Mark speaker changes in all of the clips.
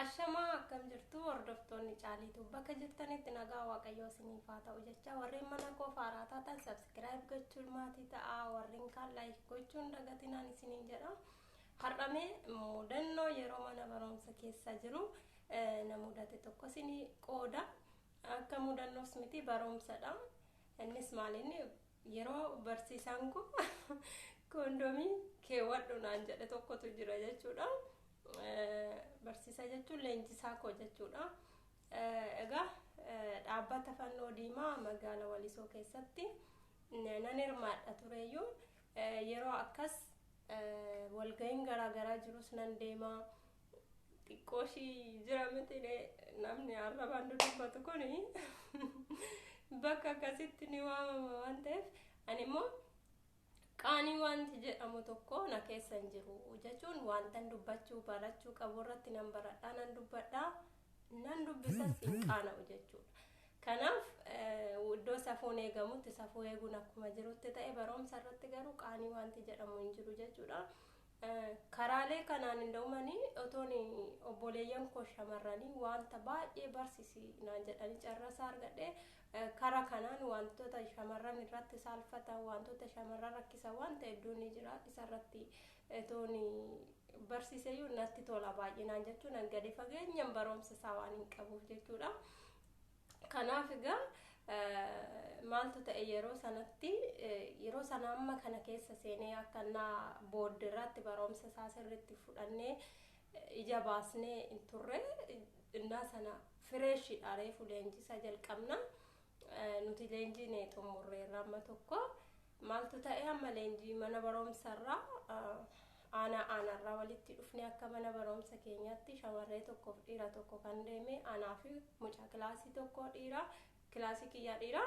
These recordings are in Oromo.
Speaker 1: Ashamaa, akkam jirtu hordoftoonni Caaliitu? Bakka jirtanitti nagaa Waaqayyoo isiniif haa ta'u jecha, warreen mana koo faaraa taatan subscribe gochuun maatii ta'a, warreen kaan like gochuun dagatinaan isiniin jedha. Har'amee mudannoo yeroo mana barumsa keessa jiru na mudate tokko isinii qooda. Akka mudannoos miti, barumsadha. Innis maalinni, yeroo barsiisaan kun "Koondomii keewwadhu" naan jedhe tokkotu jira jechuudha. Barsiisaa jechuun leenjisaa koo jechuudha. Egaa dhaabbata Fannoo Diimaa magaala Walisoo keessatti nan hirmaadha tureyyuu, yeroo akkas walga'iin garaagaraa jirus nan deema. Xiqqoo ishii jira miti, namni arrabaan dubbatu kuni bakka akkasitti ni waamama waan ta'eef, ani immoo qaanii wanti jedhamu tokko na keessa hin jiru jechuun, wantan dubbachuu barachuu qabu irratti nan baradhaa, nan dubbadhaa, nan dubbisas, hin qaana'u jechuudha. Kanaaf iddoo safuun eegamutti safuu eeguun akkuma jirutti ta'e, barumsa irratti garuu qaanii wanti jedhamu hin jiru jechuudha. Karaalee kanaan hin da'umanii otoon obboleeyyan koo shamarranii wanta baay'ee barsiisi naan jedhanii carrasaa argadhee, karaa kanaan wantoota shamarran irratti saalfatan, wantoota shamarran rakkisan, wanta hedduun ni jira, isarratti otoon barsiiseyyuu natti tola baay'inaan jechuun, gadi fageenyaan barumsa isaa waan hin qabuuf jechuudha. Kanaaf egaa maaltu ta'e yeroo sanatti? Yeroo sana amma kana keessa seenee akka naa booddeerratti barumsa isaa sirriitti fudhannee ija baasnee hin turre. Innaa sana freshiidha, reefu leenjisa jalqabna. Nuti leenjiin xumurreerra amma tokko. Maaltu ta'e? Amma leenjii mana barumsarraa aanaa aanaarraa walitti dhufnee, akka mana barumsa keenyaatti shamarree tokkoof dhiira tokko kan deeme, anaa fi mucaa kilaasii tokko dhiira, kilaasii kiyyaa dhiira.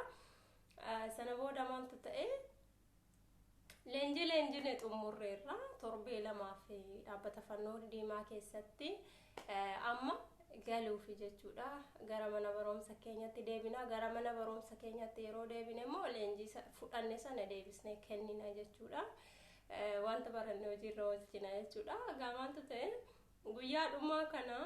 Speaker 1: Sana booda maaltu ta'e? Leenjii xumurreerra torbee 2f dhaabbata Fannoo Diimaa keessatti. Amma galuufi jechuudha, gara mana barumsa keenyatti deebina. Gara mana barumsa keenyatti yeroo deebine immoo leenjii fudhanne sana deebisnee kennina jechuudha. Wanta baranne hojiirra oolchina jechuudha. Egaa maaltu ta'e guyyaa dhumaa kana?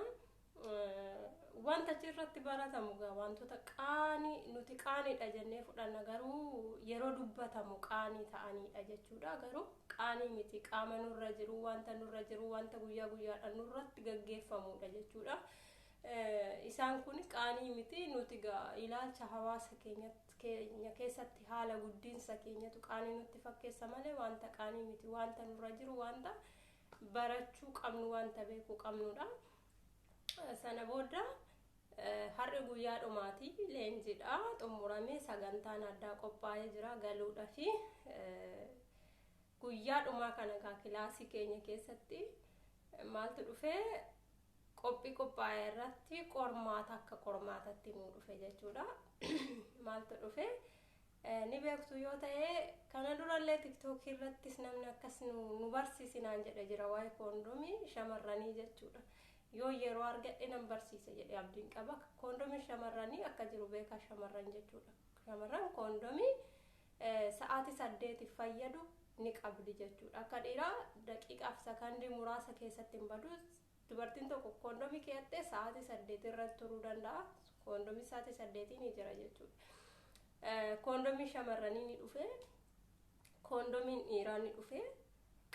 Speaker 1: Wanta achirratti baratamu gaa wantoota qaanii nuti qaaniidha jennee fudhanna, garuu yeroo dubbatamu qaanii ta'aniidha jechuudha. Garuu qaanii miti, qaama nurra jiru, wanta nurra jiru, wanta guyyaa guyyaadhaan nurratti gaggeeffamudha jechuudha. Isaan kun qaanii miti. Nuti gaa ilaalcha hawaasa keenya keessatti haala guddinsa keenyatu qaanii nutti fakkeessa malee wanta qaanii miti, wanta nurra jiru, wanta barachuu qabnu, wanta beekuu qabnudha. Sana booda har'i guyyaa dhumaati, leenjiidha xumuramee, sagantaan addaa qophaa'ee jira galuudha. Fi guyyaa dhumaa kana gaa kilaasii keenya keessatti maaltu dhufee? Qophii qophaa'e irratti qormaata, akka qormaatatti nuu dhufe jechuudha. Maaltu dhufe ni beektu yoo ta'e, kana durallee TikTokii irrattis namni akkas nu barsiisinaan jedhe jira, waa'ee koondomii shamarranii jechuudha. Yoo yeroo argadhe nan barsiisa jedhe abdiin qaba. Koondomii shamarranii akka jiru beekaa shamarran jechuudha. Shamarran koondomii sa'aatii 8f fayyadu ni qabdi jechuudha. Akka dhiiraa daqiiqaaf sakandii muraasa keessatti hin badu. Dubartiin tokko koondomii keeyattee sa'aatii 8 irra turuu danda'a. Koondomii sa'aatii 8 ni jira jechuudha. Koondomii shamarranii ni dhufe. Koondomiin dhiiraa ni dhufe.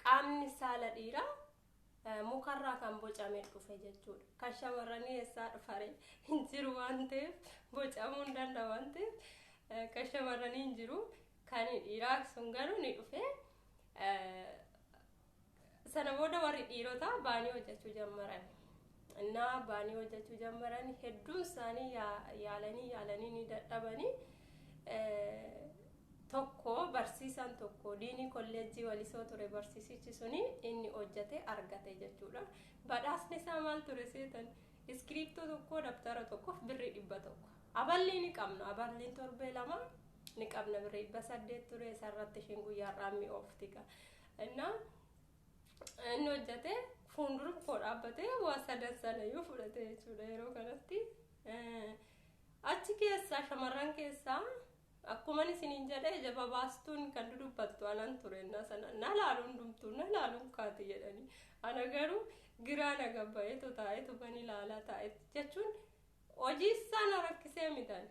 Speaker 1: Qaamni saala dhiiraa mukarraa kan bocame dhufe jechuudha. Kan shamarranii eessaa dhufare? Hin jiru waan ta'eef, bocamuu hin danda'u waan ta'eef, kan shamarranii hin jiru. Kan dhiiraa sun garuu ni dhufe. Sana booda warri dhiirotaa baanii hojjechuu jammaran. Innaa baanii hojjechuu jammaran, hedduun isaanii yaalanii yaalanii ni dadhabanii. Tokko, barsiisaan tokko diinii kolleejjii Walisoo ture, barsiisichi suni inni hojjete argate jechuudha. Badhaasni isaa maal ture seetan? Iskiriiptoo tokko, dabtara tokkoof birrii 100. Aballii ni qabna, aballiin torbee 2 ni qabna, birrii 800 ture isarratti isheen guyyaa har'aa mi'oofti. Innaa inni hojjete fuuldura koo dhaabbatee waa sadan sanayyuu fudhate jechuudha yeroo kanatti. Achi keessaa shamarran keessaa Akkuman isiniin jedhee ija baastuun kan dudubbattu anan ture sana na laaluun hundumtuu na laaluun kaati jedhanii. Ana garuu giraa na gabbaa'eetu taa'eetu ban ilaalaa taa'e jechuun hojii isaa na rakkisee mitan.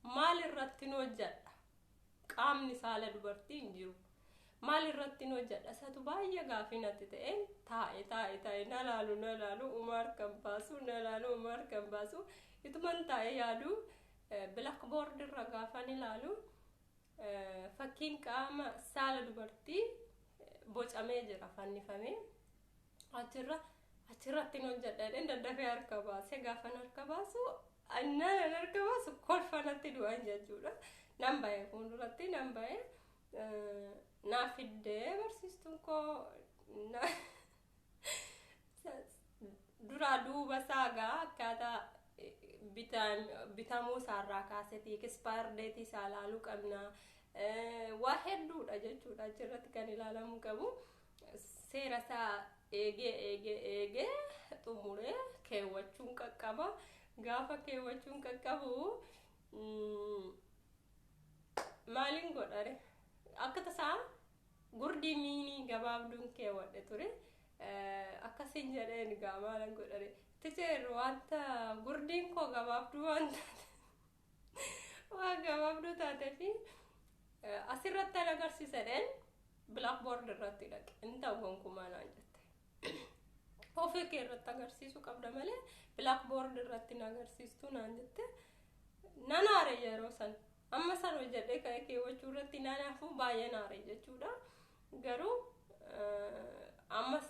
Speaker 1: Maal irratti hojjedha? Qaamni saala dubartii hin jiru. Maal irratti hojjedha? Isatu baay'ee gaafii natti ta'een taa'e taa'e taa'e na laalu na laalu uma harkaan baasu na laalu uma harkaan baasu ituman taa'e yaadu blackboard irra gaafan ilaalu fakkiin qaama saala dubartii bocamee jira fannifamee achirratti hojjedha jedheen daddafee harka baase. Gaafan harka baasu annan harka baasu kolfanatti du'an jechuudha. Nan ba'e fuulduratti nan ba'e naa fiddee barsiistuun koo duraa duuba saagaa akkaataa bitamuu isaarraa kaasetii expire date isaa ilaaluu qabna. Waa hedduudha jechuudha achirratti kan ilaalamuu qabu. Seera isaa eegee eegee eegee xumuree keewwachuun qaqqaba. Gaafa keewwachuun qaqqabu maaliin godhare? Akka tasaa gurdii miinii gabaabduun keewwadhe ture. Akkasiin jedheen gaa maalan godhare? Teacher, wanta gurdiin koo gabaabduu waan taate waan gabaabduu taatee fi asirratti an agarsiisedheen blackboard irratti dhaqe. Hin ta'u gonkumaa naan jette. Ofii kee irratti agarsiisuu qabda malee blackboard irratti hin agarsiistuu naan jette. Nan aare yeroo san. Amma san hojjedhee ka'ee keewwachuu irratti nan hafu baay'ee naare jechuudha. Garuu ammas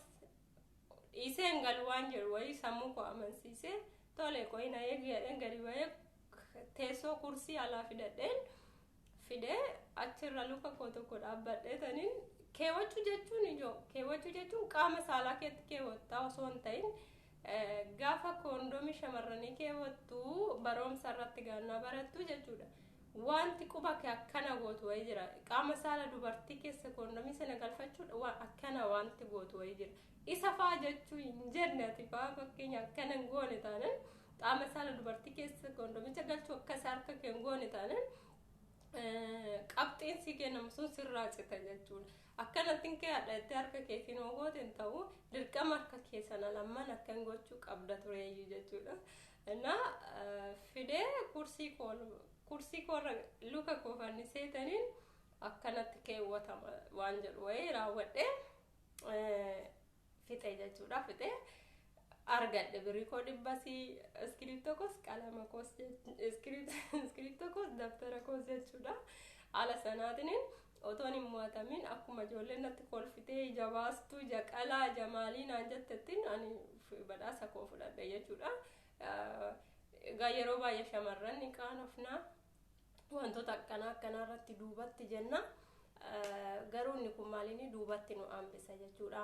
Speaker 1: dhiisee hin galu waan jedhu wayii sammuu koo amansiisee tole qoyi na eegi jedheen gadi bahee teessoo kursii alaa fidadheen fidee achirra luka koo tokko dhaabbadhee taniin keewwachuu jechuun ijoo keewwachuu jechuun qaama saalaa keetti keewwattaa osoo hin ta'in gaafa koondoomii shamarranii keewwattu barumsa irratti gaannaa barattu jechuudha. Wanti quba kee akkana gootu wayii jira. Qaama saala dubartii keessa koondoomii sana galfachuudha waan akkana wanti gootu wayii jira. Isa faa jechuu hin jenne ati faa fakkeenya akkana hin goone taanan qaama saala dubartii keessa koondoomicha galchuu akkas harka kee hin goone taanan qabxiin si kennamu sun sirraa cita jechuudha. Akkanatti kee hadhattee harka keetiin hoo goote hin ta'u, dirqama harka kee sana lamman akkan gochuu qabda tureeyyuu jechuudha. Innaa fidee kursii koorra luka koo fanniseetaniin akkanatti keewwatama waan jedhu wayii raawwadhee fixe jechuudha. Fixe argadhe birrii koo dhibbasii, iskiriiptoo koos, qalama koos, iskiriiptoo koos, dabtara koos jechuudha. Haala sanaatiin otoon hin mo'atamin akkuma ijoolleen natti kolfitee ija baastuu ija qalaa ija maalii naan jettettiin ani badhaasa koo fudhadhe jechuudha. Egaa yeroo baay'ee shamarran ni qaanofnaa, wantoota akkanaa akkanaa irratti duubatti jenna. Garuu inni kun maaliini duubatti nu hambisa jechuudha.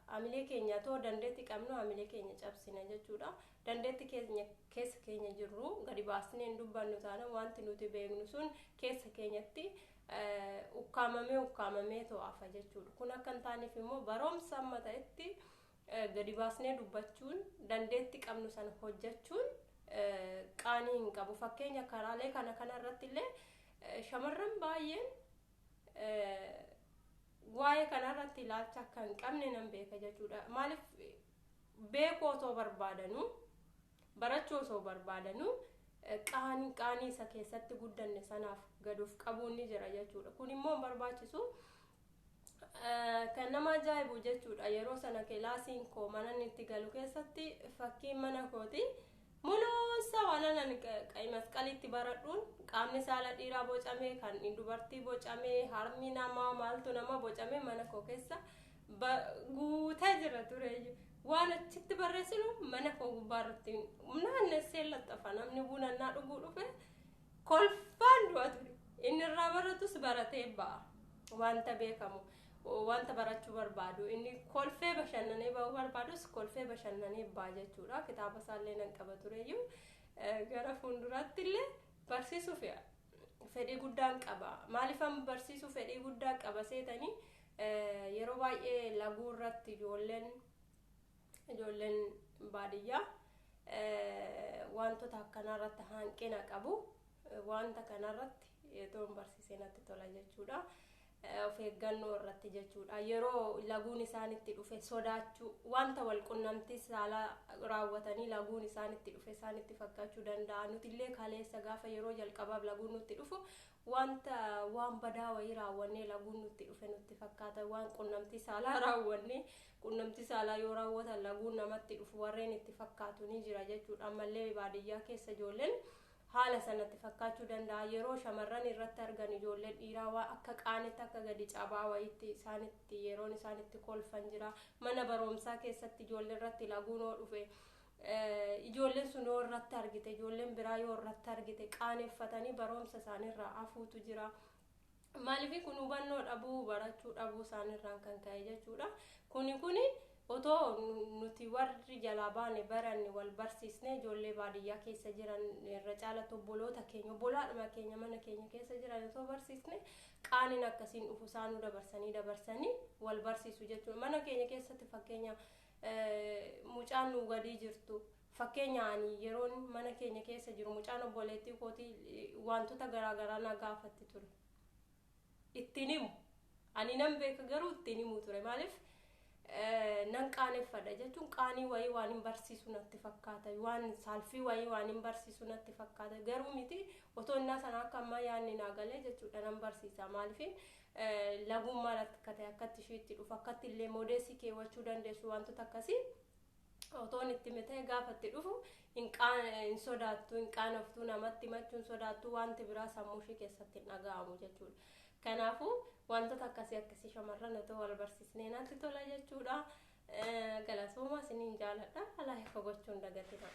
Speaker 1: Hamilee keenya too dandeetti qabnu hamilee keenya cabsina jechuudha. Dandeetti keenya keessa keenya jirru gadi baasnee hin dubbannu taana wanti nuti beeknu sun keessa keenyatti ukkaamamee ukkaamamee to'afa jechuudha. Kun akka hin taaneef immoo barumsa amma ta'etti gadi baasnee dubbachuun, dandeetti qabnu sana hojjechuun qaanii hin qabu. Fakkeenya karaalee kana kana irratti illee shamarran baay'een waa'ee kanarratti ilaalcha akka hin qabne nan beeka jechuudha. Maaliif beekuu osoo barbaadanuu, barachuu osoo barbaadanuu qaanii qaanii isa keessatti guddanne sanaaf gaduuf qabuun ni jira jechuudha. Kun immoo hin barbaachisu. Kan nama ajaa'ibu jechuudha, yeroo sana kilaasiin koo mana inni itti galu keessatti fakkiin mana kooti muluunsa waan anan qayi masqalitti baradhuun qaamni saala dhiiraa bocamee, kan dubartii bocamee, harmi namaa maaltu nama bocamee mana koo keessa guutee jira tureeyyu. Waan achitti barreessinu mana koo gubbaarratti naannessee laxafa. Namni bunannaa dhuguu dhufe kolfaan du'a ture. Inni irraa baratus baratee ba'a. Wanta beekamu, wanta barachuu barbaadu, inni kolfee bashannanee ba'uu barbaadus kolfee bashannanee ba'a jechuudha. Kitaaba isaallee nan qaba tureyyuu. Gara fuulduraatti illee barsiisuuf fedhii guddaan qaba. Maaliifan barsiisuu fedhii guddaa qaba seetanii? Yeroo baay'ee laguu irratti ijoolleen baadiyyaa wantoota akkanaa irratti hanqina qabu. Wanta kanarratti otoo hin barsiisee natti tola jechuudha. Of eeggannoo irratti jechuudha. Yeroo laguun isaanitti dhufe sodaachuu, wanta wal qunnamtii saalaa raawwatanii laguun isaanitti dhufe isaanitti fakkaachuu danda'a. Nutillee kaleessa gaafa yeroo jalqabaaf laguun nutti dhufu wanta waan badaa wayii raawwannee laguun nutti dhufe nutti fakkaata. Waan qunnamtii saalaa raawwannee, qunnamtii saalaa yoo raawwatan laguun namatti dhufu warreen itti fakkaatu ni jira jechuudha. Ammallee baadiyyaa keessa ijoolleen haala sanatti fakkaachuu danda'a. Yeroo shamarran irratti argan ijoolleen dhiiraa waa akka qaanitti, akka gadi cabaa wayiitti isaanitti yeroon isaanitti kolfan jira. Mana barumsaa keessatti ijoollee irratti laguun yoo dhufe, ijoolleen sun yoo irratti argite, ijoolleen biraa yoo irratti argite, qaaneffatanii barumsa isaaniirraa hafuutu jira. Maaliif kun? Hubannoo dhabuu, barachuu dhabuu isaaniirraan kan ka'e jechuudha. Kuni otoo nuti warri jalaa baane baranne, wal barsiisne, ijoollee baadiyyaa keessa jiran irra caalatti obboloota keenya, obbolaadhuma keenya mana keenya keessa jiran otoo barsiisne, qaaniin akkasiin dhufu isaanuu dabarsanii dabarsanii wal barsiisu jechuudha. Mana keenya keessatti fakkeenya mucaan nu gadii jirtu, fakkeenya ani yeroon mana keenya keessa jiru mucaan obboleettii kootii wantoota garaagaraa na gaafatti ture. Ittiin himu. Ani nan beeka, garuu ittiin himu ture. Maaliif? Nan qaaneffadha jechuun qaanii wayii waan hin barsiisu natti fakkaata, waan saalfii wayii waan hin barsiisu natti fakkaata. Garuu miti, otoo innaa sana akka ammaa yaadni naa galee jechuudha, nan barsiisa. Maaliif? Laguun maal akka ta'e, akkatti ishiitti dhufu, akkatti illee moodeesii keewwachuu dandeessu, wantoota akkasii otoon itti mitee gaafa itti dhufu hin sodaattu, hin qaanoftu, namatti himachuu hin sodaattu, wanti biraa sammuu ishee keessatti hin dhaga'amu jechuudha. Kanaafuu wantoota akkasii akkasii shamarran otoo wal barsiisnee natti tola jechuudha. Galatoomaa, isiniin jaaladha. Like gochuun dagatina.